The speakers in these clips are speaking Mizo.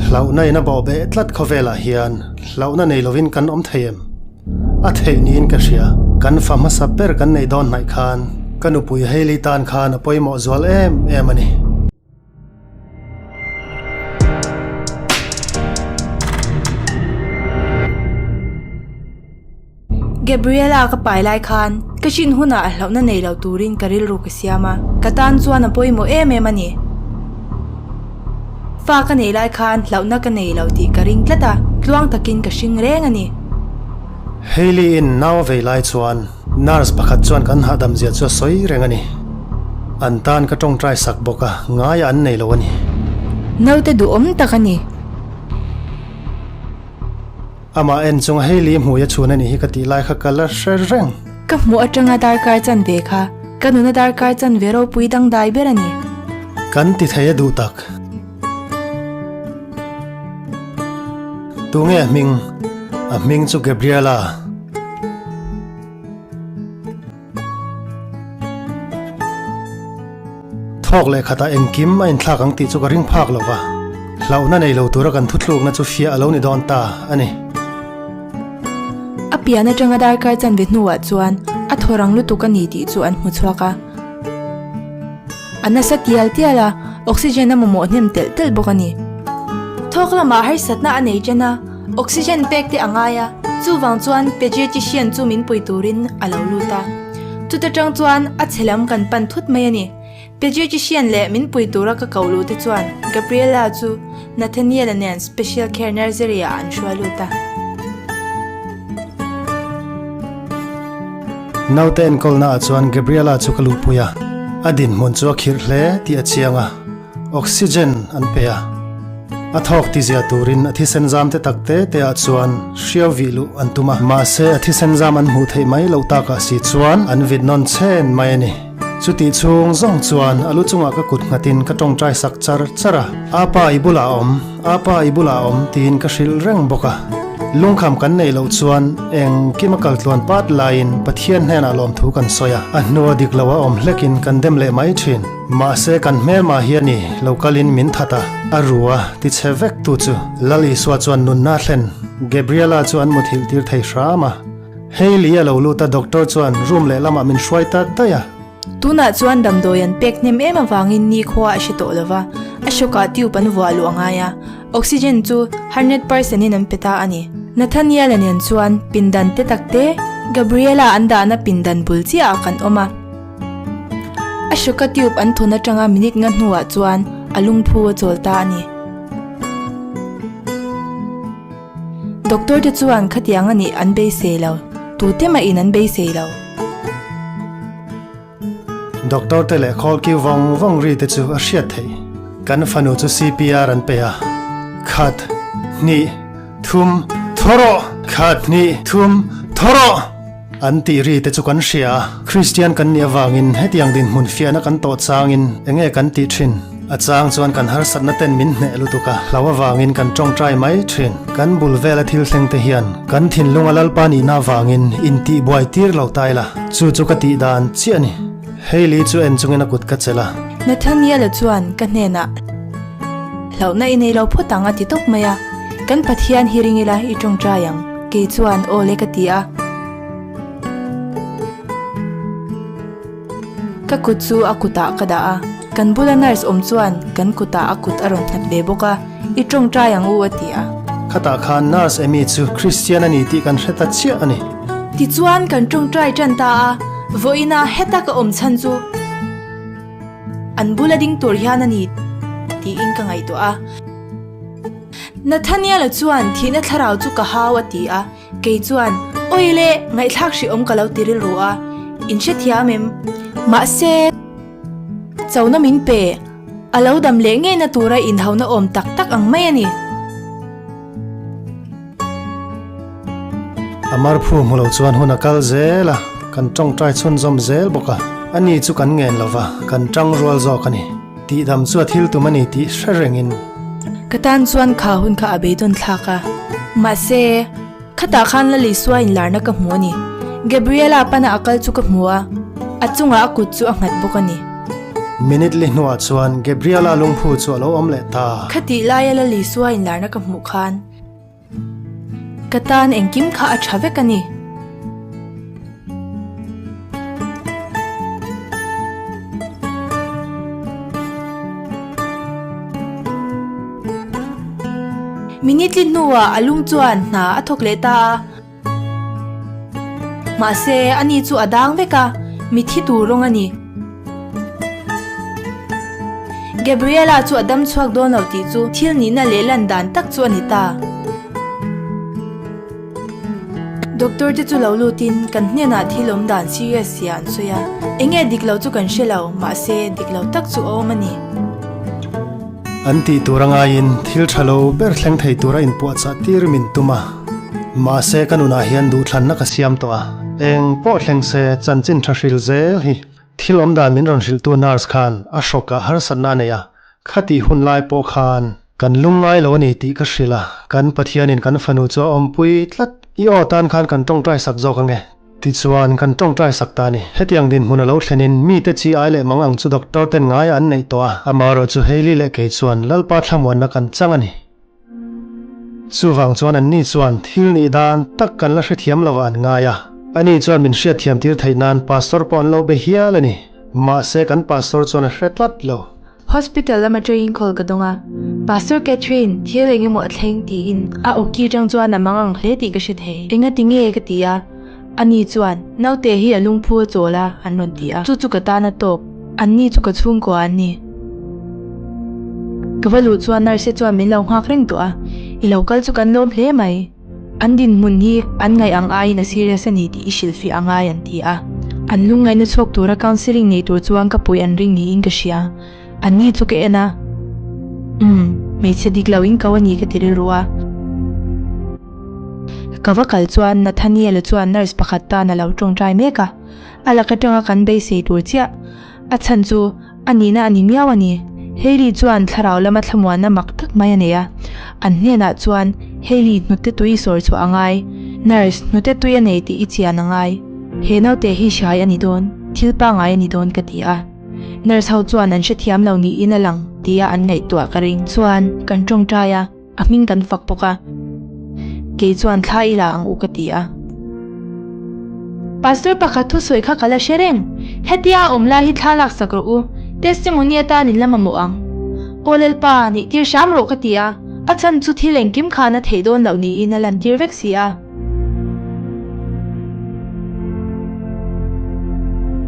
Hlauhna in a bawhbeh tlat khawvelah hian hlauhna nei lovin kan awm thei em? A theih niin ka hria. Kan fa hmasa ber kan neih dawn hnaih khan ka nupui Hailey tan khan a pawimawh zual em em a ni. Gabriela ka pai lai khan ka hrin hunah a hlauhna nei lo turin ka rilru ka siam a, ka tan chuan a pawimawh em em a ni. Fa ka nei lai khan hlauhna ka nei lo tih ka ring tlat a, tluang takin ka hring reng a ni. Hailey in nau a vei lai chuan nurse pakhat chuan kan hahdam zia chu a sawi reng a ni. An tan ka tawngtai sak bawk a, ngaiah an nei lo a ni. Naute duhawm tak a ni. Amah en chung Hailey hmui a chhun a nih hi ka tih lai kha ka la hre reng. Ka hmuh atanga darkar chanve kha ka nuna darkar chanve ropui dangdai ber a ni. Kan ti thei a duh tak. Tunge a hming? A hming chu Gabriela. Thawk leh khatah engkim a inthlak ang tih chu ka ring phak lo va, hlauhna nei lo tura kan thuthlukna chu fiah a lo ni dawn ta a ni. A pian atanga darkar chanve hnuah chuan a thaw rang lutuk a ni tih chu an hmu chhuak a. A nasa tial tial a, oxygen a mamawh hnem telh telh bawk a ni. Thawk lamah harsatna a nei chen a, oxygen pek te a ngai a, chuvang chuan pediatrician chu min pui turin a lo lut a. Chuta tang chuan a chhe lam kan pan thut mai a ni. Pediatrician leh min pui tura ka ko luh te chuan Gabriela chu Nathaniel-a nen Special Care Nursery ah an hruai lut a. Naute enkawlna ah chuan Gabriela chu ka luhpui a, a dinhmun chu a khirh hle tih a chiang a, oxygen an pe a. A thawk ti zia turin a thisen zam te tak te te ah chuan hriau vih luh an tum a, mahse a thisen zam an hmuh theih mai loh takah si chuan an vit nawn chhen mai a ni. Chutih chhung zawng chuan a lu chungah ka kut nghatin ka tawngtai sak char char a, Apa i bulah a awm, Apa i bulah a awm tiin ka hrilh reng bawk a. Lungkham kan neih loh chuan engkim a kal tluan pat laiin Pathian hnenah lawmthu kan sawi a, a hnua dik lo a awm hlekin kan dem leh mai thin. Mahse kan hmelma hi a ni, lo kalin min that a, a ru a, ti chhe vek tu chu Lal Isua chuan nunna thlen Gabriela chu an muthilh tir thei hram a. Hailey a lo lut a, doctor chuan room lehlamah min hruai ta daih a. Tunah chuan damdawi an pek hnem em avangin nikhua a hre tawh lo va, a hrawkah tube an vuah luh a ngai a, oxygen chu 100% in an pe ta a ni. Nathaniel-a nen chuan pindan te tak te, Gabriela an dahna pindan bul chiahah kan awm a. A hrawka tube an thun atanga minute nga hnuah chuan a lungphu a chawl ta a ni. Doctor te chuan khatiang a nih an beisei lo, tute mahin an beisei lo. Doctor te leh khawl kiu vawng vawng ri te chu a hriat theih. Kan fanu chu CPR an pe a, Khat, hnih, thum, thaw rawh! Khat, hnih, thum, thaw rawh! An tih ri te chu kan hria a, Kristian kan nih avangin hetiang dinhmun fiahna kan tawh changin enge kan tih thin? A chang chuan kan harsatna ten min hneh lutuk a, hlau avangin kan tawngtai mai thin. Kan bul vela thil thleng te hian kan thinlunga Lalpa nihna avangin intihbuai tir lo ta ila, chu chu ka tih dan chiah a ni. Hailey chu en chungin a kut ka chelh a. Nathaniel-a chuan ka hnenah, Hlauhna i nei lo phawt ang a ti tawp mai a, Kan Pathian hi ring ila i tawngtai ang. Kei chuan aw le ka ti a. Ka kut chu a kutah ka dah a, kan bula nurse awm chuan kan kutah a kut a rawn nghat ve bawk a, I tawngtai ang u a ti a. Khatah khan nurse Amy chu Christian a ni tih kan hre ta chiah a ni. Tichuan kan tawngtai tan ta a, vawiina heta ka awm chhan chu an bula ding tur hian a ni tiin ka ngaihtuah a. Nathaniel-a chuan thihna thlarau chu ka hau a ti a, kei chuan, Awi le, ngaihthlak hrehawm ka lo ti rilru a, in hrethiam em? Mahse, chona min pe, a lo dam leh ngeina tura inhauna awm tak tak ang mai a ni. A marphu hmu lo chuan hun a kal zel a, kan tawngtai chhunzawm zel bawk a, ani chu kan ngen lo va, kan tang rual zawk a ni. Tihdam chu a thil tum a ni tih hre rengin. Ka tan chuan kha hun kha a beidawn thlak a. Mahse, khatah khan la Lisua inlarna ka hmu a ni. Gabriela pana a kal chu ka hmu a, a chungah a kut chu a nghat bawk a ni. Minute li hnuah chuan Gabriela lungphu chu a lo awm leh ta. Khatih laia Lal Isua inlarna ka hmuh khan ka tan engkim kha a tha vek a ni. Minute li hnuah a lung chuan hna a thawk leh ta a. Mahse, ani chu a dang vek a, mithi tur rawng a ni. Gabriela chu a dam chhuak dawn lo tih chu thil nihna leh lan dan tak chu a ni ta. Doctor te chu lo lutin kan hnenah thil awm dan serious zia an sawi a, enge dik lo chu kan hre lo, mahse dik lo tak chu a awm a ni. An tih tur a ngaiin thil tha lo ber thleng thei tura inpuahchah tir min tum a, mahse ka nunah hian duhthlanna ka siam tawh a, eng pawh thleng se chanchin tha hril zel hi thil awm dan min rawn hrilhtu nurse khan a hrawkah harsatna a nei a, khatih hun lai pawh khan kan lungngai lo a ni tih ka hrilh a, kan Pathianin kan fanu chu a awmpui tlat, i aw tan khan kan tawngtai sak zawk ange. Tichuan, kan tawngtai sak ta a ni. Hetiang dinhmun a lo thlenin mite chi ai leh mang ang chu doctor ten ngaia an neih tawh a, amaherawh chu Hailey leh kei chuan Lalpa thlamuanna kan chang a ni. Chuvang chuan anni chuan thil nih dan tak kan la hrethiam lovah an ngai a. Ani chuan min hriatthiam tir theih nan pastor pawh an lo be hial a ni. Mahse kan pastor chuan a hre tlat lo. Hospital lama training call ka dawng a, Pastor Catherine, thil eng emaw a thleng tiin a awki atang chuan a mang ang hle tih ka hre thei. Engati nge ka ti a, ani chuan, Naute hi a lungphu a chawl a, an rawn ti a, chu chu ka tan a tawk, anni chu ka chhungkua an ni. Ka va luh chuan nurse chuan min lo nghak reng tawh a, I lo kal chu kan lawm hle mai. An dinhmun hi an ngaih ang aiin a serious a ni tih i hrilhfiah a ngai an ti a. An lungngaihna chhuak tura counselling nei tur chuan ka puih an ring niin ka hria. Anni chu ka en a, Umm, hmeichhe dik lo in ko a ni ka ti rilru a. Ka va kal chuan Nathaniel-a chuan nurse pakhat tan a lo tawngtai mek a, a lak atanga kan beisei tur chiah. A chhan chu a nihna a ni miau a ni. Hailey chuan thlarau lama thlamuanna mak tak mai a nei a. An hnenah chuan, Hailey, hnute tui i sawi chhuah a ngai. Nurse, hnute tui a nei tih i chian a ngai. He naute hi hrai a ni dawn, thil pangai a ni dawn ka ti a. Nurse ho chuan an hrethiam lo niin a lang tia an ngaihtuah ka ring. Chuan, kan tawngtai a. A hming kan fak bawk a, kei chuan thla i la ang u ka ti a. Pastor pakhat thusawi kha ka la hre reng, hetia a awm lai hi thla lak sak rawh u, testimony atan in la mamawh ang. Aw Lalpa, nih tir hram rawh ka ti a, a chhan chu thil engkim khan a theih dawn loh niin a lan tir vek si a.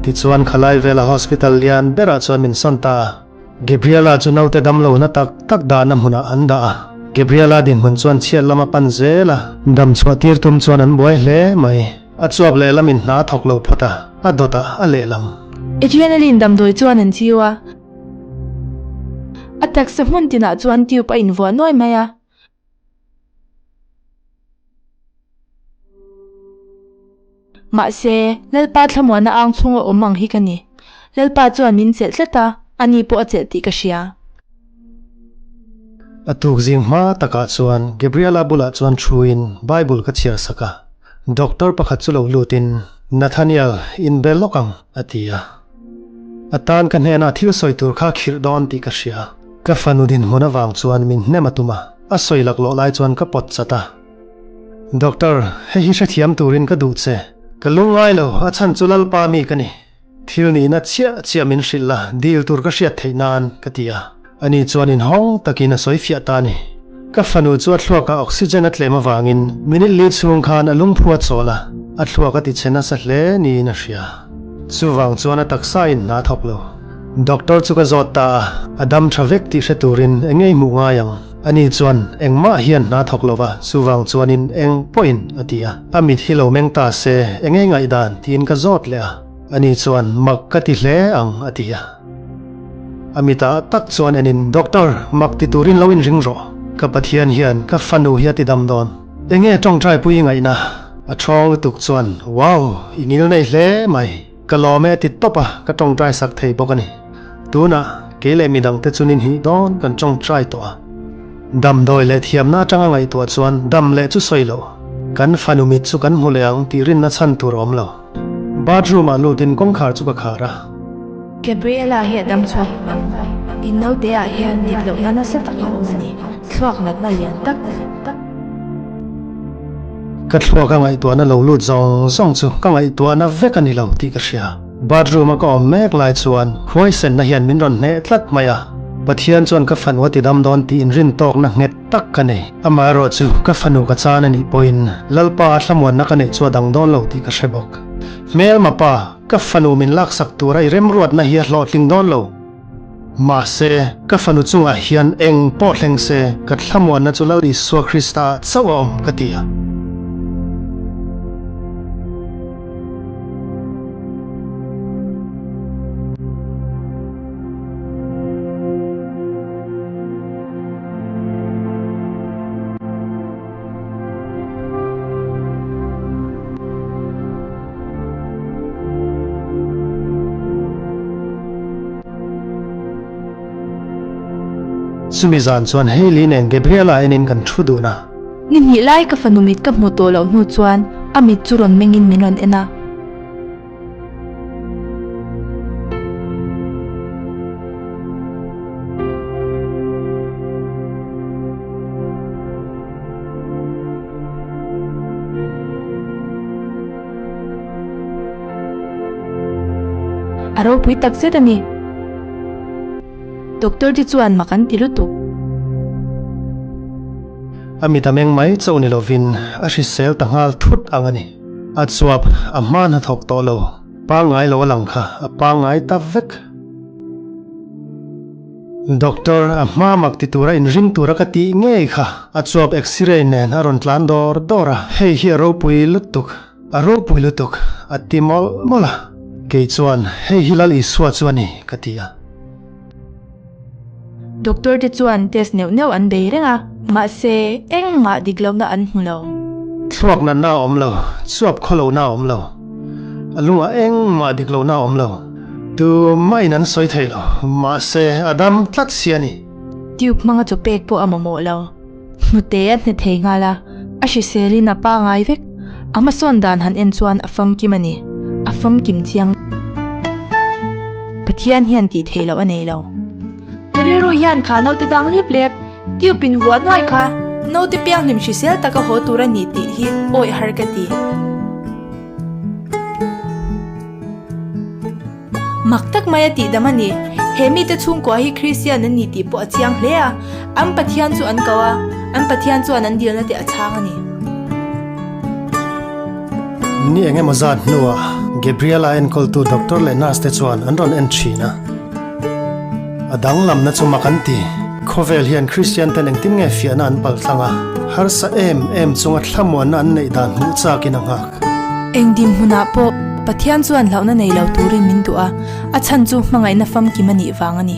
Tichuan khalai vela hospital lian berah chuan min sawn ta a. Gabriela chu naute damlo na tak tak dahna hmunah an dah a. Gabriela dinhmun chuan chhiat lam a pan zel a. Dam chhuah tir tum chuan an buai hle mai. A chuap lehlamin hna a thawk lo phawt a, a dawtah a lehlam. Adrenaline damdawi chuan an chiu a. A taksa hmun tinah chuan tube a invuah nuai mai a. Mahse, Lalpa thlamuanna ang chhunga awm ang hi ka ni. Lalpa chuan min chelh tlat a, ani pawh a chelh tih ka hria. A tuk zing hma takah chuan Gabriela bulah chuan thuin Bible ka chhiar sak a. Doctor pakhat chu lo lutin, Nathaniel, inbe lawk ang, a ti a. A tan ka hnenah thil sawi tur kha khirh dawn tih ka hria. Ka fanu dinhmun avang chuan min hnem a tum a, a sawi laklawh lai chuan ka pawt chat a. Doctor, hei hi hrethiam turin ka duh che. Ka lungngai lo, a chhan chu Lalpa mi ka ni. Thil nihna chiah chiah min hrilh la, dil tur ka hriat theih nan, ka ti a. Ani chuan inhawng takin a sawi fiah ta a ni. Ka fanu chu a thluakah oxygen a tlem avangin minute li chhung khan a lungphu a chawl a, a thluak a tichhe nasa hle niin a hria. Chuvang chuan a taksa in hna thawk lo. Doctor chu ka zawt ta a, a dam tha vek tih hre turin eng nge i hmuh ngai ang? Ani chuan engmah hian hna thawk lo va, chuvang chuanin eng pawhin a ti a. A mit hi lo meng ta se, eng nge i ngaihdan? tiin ka zawt leh a. Ani chuan mak ka ti hle ang a ti a. A mitah tak chuan enin, Doctor, mak ti turin lo inring rawh. Ka Pathian hian ka fanu hi a ti dam dawn. Enge tawngtai pui i ngaihna? A thawng lutuk chuan, Wow, i ngil nei hle mai. Ka lawm e a ti tawp a, ka tawngtai sak thei bawk a ni. Tunah, kei leh midangte chu ninhnih dawn kan tawngtai tawh a. Damdawi leh thiamna atanga ngaihtuah chuan dam leh chu sawi loh. Kan fanu mit chu kan hmu leh ang tih rinna chhan tur a awm lo. Bathroom ah lutin kawngkhar chu ka khar a. Gabriela hi a dam chhuak ang. In naute ah hian dik lohna nasa tak a awm a ni. Thluak natna lian tak. Ka thluak a ngaihtuahna lo lut zawng zawng chu ka ngaihtuahna vek a ni lo tih ka hria. Bathroom a ka awm mek lai chuan huaisenna hian min rawn hneh tlat mai a. Pathian chuan ka fanu a ti dam dawn tih inrin tawkna nghet tak ka nei. Amaherawh chu ka fanu ka chan a nih pawhin Lalpa a thlamuanna ka neih chu a dang dawn lo tih ka hre bawk. Hmelma pa, ka fanu min laksak tura i remruatna hi a hlawhtling dawn lo. Mahse, ka fanu chungah hian eng pawh thleng se, ka thlamuanna chu Lal Isua Krista ah chauh a awm, ka ti a. Chumi zan chuan Hailey nen Gabriela enin kan thu dun a. Ni hnih lai ka fanu mit ka hmuh tawh loh hnu chuan a mit chu rawn mengin min rawn en a. A ropui tak zet a ni. Doctor te chuan mak an ti lutuk. A mit a meng mai chauh ni lovin a hrisel ta nghal thut ang a ni. A chuap a hma hnathawk tawh lo, pangngai lo a lang kha a pangngai ta vek. Doctor, a hma mak ti tura inring tura ka tih ngei kha a chuap x-ray nen a rawn tlan dawr dawr a, hei hi a ropui lutuk, a ropui lutuk, a ti mawlh mawlh a. Kei chuan, hei hi Lal Isua chu a ni, ka ti a. Doctor te chuan test neuh neuh an bei reng a, mahse engmah dik lohna an hmu lo. Thluak natna a awm lo, chuap khawlohna a awm lo. A lungah engmah dik lohna a awm lo. Tumahin an sawi thei lo, mahse a dam tlat si a ni. Tube hmanga chaw pek pawh a mamawh lo. Hnute a hne thei nghal a, a hriselin a pangai vek. A hmasawn dan han en chuan a famkim a ni. A famkim chiang. Pathian hian tih theih loh a nei lo. Rilru hian kha naute dang lep lep tube in vuah nuai kha. Naute pianghlim hrisel taka haw tur a ni tih hi awih har ka ti. Mak tak mai a tihdam a ni. He mite chhungkua hi Kristian an ni tih pawh a chiang hle a. An Pathian chu an ko a, an Pathian chuan an dilna te a chhang a ni. Ni eng emaw zat hnuah Gabriela enkawltu doctor leh nurse te chuan an rawn en thin a. A danglamna chu mak an ti. Khawvel hian Kristian ten engtin nge fiahna an paltlang a, harsa em em chunga thlamuanna an neih dan hmuh chakin a nghak. Eng dinhmunah pawh Pathian chuan hlauhna nei lo turin min duh a, a chhan chu hmangaihna famkim a nih vang a ni.